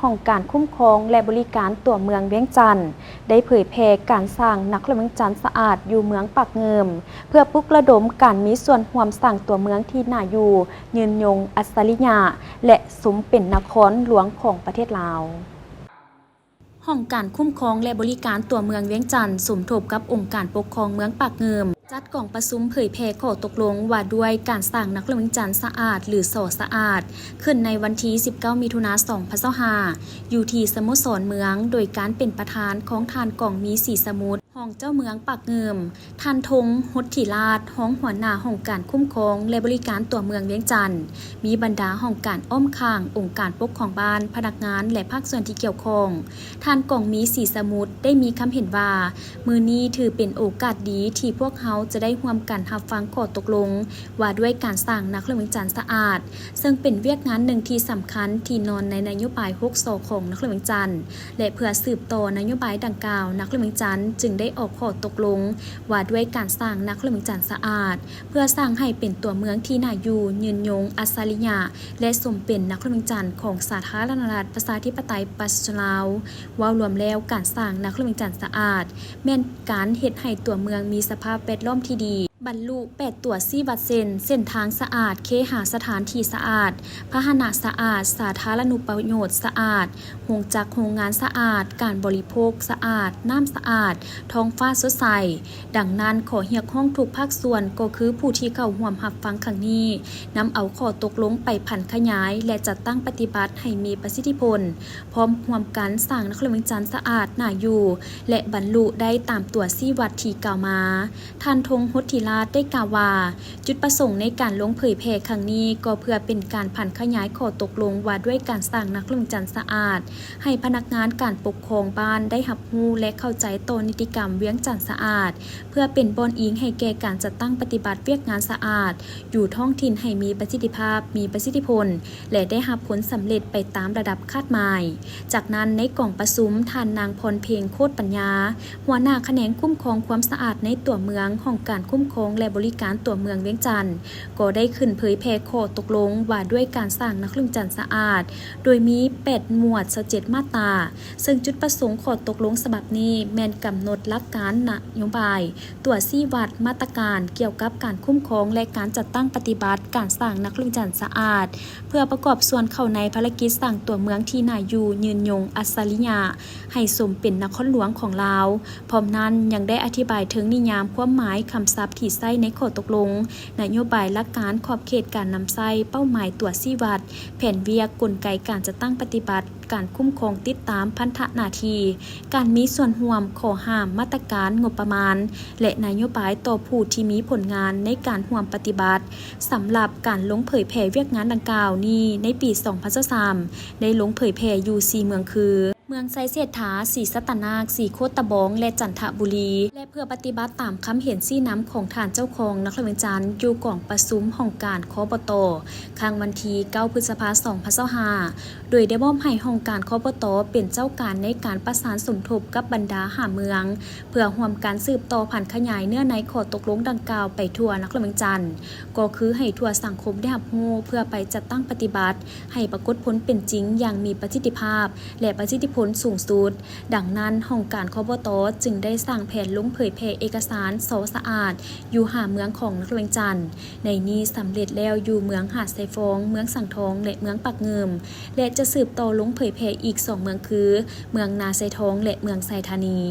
ຫ້ອງການຄຸ້ມຄອງ ແລະ ບໍລິການຕົວເມືອງວຽງຈັນ ໄດ້ເຜີຍແຜ່ການສ້າງນະຄອນຫຼວງວຽງຈັນສະອາດຢູ່ເມືອງປາກງື່ມ ເພື່ອປຸກລະດົມການມີສ່ວນຮ່ວມສ້າງຕົວເມືອງທີ່ໜ້າຢູ່, ຍືນຍົງ, ອັດສະລິຍະ ແລະ ສົມເປັນນະຄອນຫຼວງຂອງປະເທດລາວ. ຫ້ອງການຄຸ້ມຄອງ ແລະ ບໍລິການຕົວເມືອງວຽງຈັນ ສົມທົບກັບອົງການປົກຄອງເມືອງປາກງື່ມ ຈັດກອງປະຊຸມເຜີຍແຜ່ຂໍ້ຕົກລົງວ່າດ້ວຍການສ້າງນະຄອນຫຼວງວຽງຈັນສະອາດ ຫຼື ສ ສະອາດ ຂຶ້ນໃນວັນທີສິບເກົ້າ ມິຖຸນາ ສອງພັນຊາວຫ້າ ຢູ່ທີ່ສະໂມສອນເມືອງ ໂດຍການເປັນປະທານຂອງທ່ານ ກອງມີ ສີສະໝຸດ ຮອງເຈົ້າເມືອງປາກງື່ມ, ທ່ານ ທົງ ຫົດທິລາດ ຮອງຫົວໜ້າຫ້ອງການຄຸ້ມຄອງ ແລະ ບໍລິການຕົວເມືອງວຽງຈັນ, ມີບັນດາຫ້ອງການອ້ອມຂ້າງ, ອົງການປົກຄອງບ້ານ, ພະນັກງານ ແລະ ພາກສ່ວນທີ່ກ່ຽວຂ້ອງ. ທ່ານ ກອງມີ ສີສະໝຸດ ໄດ້ມີຄຳເຫັນວ່າ ມື້ນີ້ຖືເປັນໂອກາດດີທີ່ພວກເຮົາຈະໄດ້ຮ່ວມກັນຮັບຟັງຂໍ້ຕົກລົງວ່າດ້ວຍການສ້າງນະຄອນຫຼວງວຽງຈັນສະອາດ, ເຊິ່ງເປັນວຽກງານໜຶ່ງທີ່ສຳຄັນທີ່ນອນໃນນະໂຍບາຍຫົກ ສ ຂອງນະຄອນຫຼວງວຽງຈັນ ແລະ ເພື່ອສືບຕໍ່ນະໂຍບາຍດັ່ງກ່າວ, ນະຄອນຫຼວງວຽງຈັນຈຶ່ງໄດ້ອອກຂໍ້ຕົກລົງວ່າດ້ວຍການສ້າງນະຄອນຫຼວງວຽງຈັນສະອາດ, ເພື່ອສ້າງໃຫ້ເປັນຕົວເມືອງທີ່ໜ້າຢູ່, ຍືນຍົງ, ອັດສະລິຍະ ແລະ ສົມເປັນນະຄອນຫຼວງວຽງຈັນຂອງສາທາລະນະລັດ ປະຊາທິປະໄຕ ປະຊາຊົນລາວ. ເວົ້າລວມແລ້ວ, ການສ້າງນະຄອນຫຼວງວຽງຈັນສະອາດ ແມ່ນການເຮັດໃຫ້ຕົວເມືອງມີສະພາບແວດລ້ອມທີ່ດີ, ບັນລຸແປດຕົວຊີ້ວັດເຊັ່ນ ເສັ້ນທາງສະອາດ, ເຄຫະສະຖານທີ່ສະອາດ, ພາຫະນະສະອາດ, ສາທາລະນຸປະໂຫຍດສະອາດ, ໂຮງຈັກໂຮງງານສະອາດ, ການບໍລິໂພກສະອາດ, ນ້ຳສະອາດ, ທ້ອງຟ້າສົດໃສ. ດັ່ງນັ້ນ, ຂໍຮຽກຮ້ອງທຸກພາກສ່ວນ ກໍຄືຜູ້ທີ່ເຂົ້າຮ່ວມຮັບຟັງຄັ້ງນີ້ ນຳເອົາຂໍ້ຕົກລົງໄປຜັນຂະຫຍາຍ ແລະ ຈັດຕັ້ງປະຕິບັດໃຫ້ມີປະສິດທິຜົນ, ພ້ອມຮ່ວມກັນສ້າງນະຄອນຫຼວງວຽງຈັນສະອາດ, ໜ້າຢູ່ ແລະ ບັນລຸໄດ້ຕາມຕົວຊີ້ວັດທີ່ກ່າວມາ. ທ່ານ ທົງ ຫົດທິລາດ ໄດ້ກ່າວວ່າ, ຈຸດປະສົງໃນການລົງເຜີຍແຜ່ຄັ້ງນີ້ ກໍເພື່ອເປັນການຜັນຂະຫຍາຍຂໍ້ຕົກລົງວ່າດ້ວຍການສ້າງນະຄອນຫຼວງວຽງຈັນສະອາດ ໃຫ້ພະນັກງານການປົກຄອງບ້ານໄດ້ຮັບຮູ້ ແລະ ເຂົ້າໃຈຕໍ່ນິຕິກຳວຽງຈັນສະອາດ, ເພື່ອເປັນບ່ອນອີງໃຫ້ແກ່ການຈັດຕັ້ງປະຕິບັດວຽກງານສະອາດຢູ່ທ້ອງຖິ່ນໃຫ້ມີປະສິດທິພາບ, ມີປະສິດທິຜົນ ແລະ ໄດ້ຮັບຜົນສຳເລັດໄປຕາມລະດັບຄາດໝາຍ. ຈາກນັ້ນ, ໃນກອງປະຊຸມ, ທ່ານ ນາງ ພອນເພັງ ໂຄດປັນຍາ ຫົວໜ້າຂະແໜງຄຸ້ມຄອງຄວາມສະອາດໃນຕົວເມືອງ, ຫ້ອງການຄຸ້ມຄອງ ແລະ ບໍລິການຕົວເມືອງວຽງຈັນ ກໍໄດ້ຂຶ້ນເຜີຍແຜ່ຂໍ້ຕົກລົງວ່າດ້ວຍການສ້າງນະຄອນຫຼວງວຽງຈັນສະອາດ, ໂດຍມີແປດໝວດ ຊາວເຈັດມາດຕາ, ເຊິ່ງຈຸດປະສົງຂໍ້ຕົກລົງສະບັບນີ້ແມ່ນກຳນົດຫຼັກການນະໂຍບາຍ, ຕົວຊີ້ວັດ, ມາດຕະການກ່ຽວກັບການຄຸ້ມຄອງ ແລະ ການຈັດຕັ້ງປະຕິບັດການສ້າງນະຄອນຫຼວງວຽງຈັນສະອາດ, ເພື່ອປະກອບສ່ວນເຂົ້າໃນພາລະກິດສ້າງຕົວເມືອງທີ່ໜ້າຢູ່, ຍືນຍົງ, ອັດສະລິຍະ ໃຫ້ສົມເປັນນະຄອນຫຼວງຂອງລາວ. ພ້ອມນັ້ນຍັງໄດ້ອະທິບາຍເຖິງນິຍາມຄວາມໝາຍ, ຄຳສັບທີ່ໃຊ້ໃນຂໍ້ຕົກລົງ, ນະໂຍບາຍ, ຫຼັກການ, ຂອບເຂດການນຳໃຊ້, ເປົ້າໝາຍ, ຕົວຊີ້ວັດ, ແຜນວຽກ, ກົນໄກການຈັດຕັ້ງປະຕິບັດ, ການຄຸ້ມຄອງຕິດຕາມ, ພັນທະໜ້າທີ່, ການມີສ່ວນຮ່ວມ, ຂໍ້ຫ້າມ, ມາດຕະການ, ງົບປະມານ ແລະ ນະໂຍບາຍຕໍ່ຜູ້ທີ່ມີຜົນງານໃນການຮ່ວມປະຕິບັດ. ສຳລັບການລົງເຜີຍແຜ່ວຽກງານດັ່ງກ່າວນີ້ ໃນປີສອງພັນຊາວສາມ ໄດ້ລົງເຜີຍແຜ່ຢູ່ສີ່ເມືອງຄື ເມືອງໄຊເສດຖາ, ສີສັດຕະນາກ, ສີໂຄດຕະບອງ ແລະ ຈັນທະບູລີ ແລະ ເພື່ອປະຕິບັດຕາມຄຳເຫັນຊີ້ນຳຂອງທ່ານເຈົ້າຄອງນະຄອນຫຼວງວຽງຈັນ ຢູ່ກອງປະຊຸມຫ້ອງການ ຄບຕ ຄັ້ງວັນທີເກົ້າ ພຶດສະພາ ສອງພັນຊາວຫ້າ ໂດຍໄດ້ມອບໃຫ້ຫ້ອງການ ຄບຕ ເປັນເຈົ້າການໃນການປະສານສົມທົບກັບບັນດາຫ້າເມືອງ ເພື່ອຮ່ວມກັນສືບຕໍ່ຜັນຂະຫຍາຍເນື້ອໃນຂໍ້ຕົກລົງດັ່ງກ່າວໄປທົ່ວນະຄອນຫຼວງວຽງຈັນ, ກໍຄືໃຫ້ທົ່ວສັງຄົມໄດ້ຮັບຮູ້ ເພື່ອໄປຈັດຕັ້ງປະຕິບັດ ໃຫ້ປາກົດຜົນເປັນຈິງຢ່າງມີປະສິດທິພາບ ແລະ ປະສິດທິຜົນສູງສຸດ. ດັ່ງນັ້ນ, ຫ້ອງການ ຄບຕ ຈຶ່ງໄດ້ສ້າງແຜນລົງເຜີຍແຜ່ເອກະສານ ສ ສະອາດ ຢູ່ຫ້າເມືອງຂອງນະຄອນຫຼວງວຽງຈັນ. ໃນນີ້ສຳເລັດແລ້ວຢູ່ເມືອງຫາດຊາຍຟອງ, ເມືອງສັງທອງ ແລະ ເມືອງປາກງື່ມ ແລະ ຈະສືບຕໍ່ລົງເຜີຍແຜ່ອີກສອງເມືອງຄື ເມືອງນາຊາຍທອງ ແລະ ເມືອງໄຊທານີ.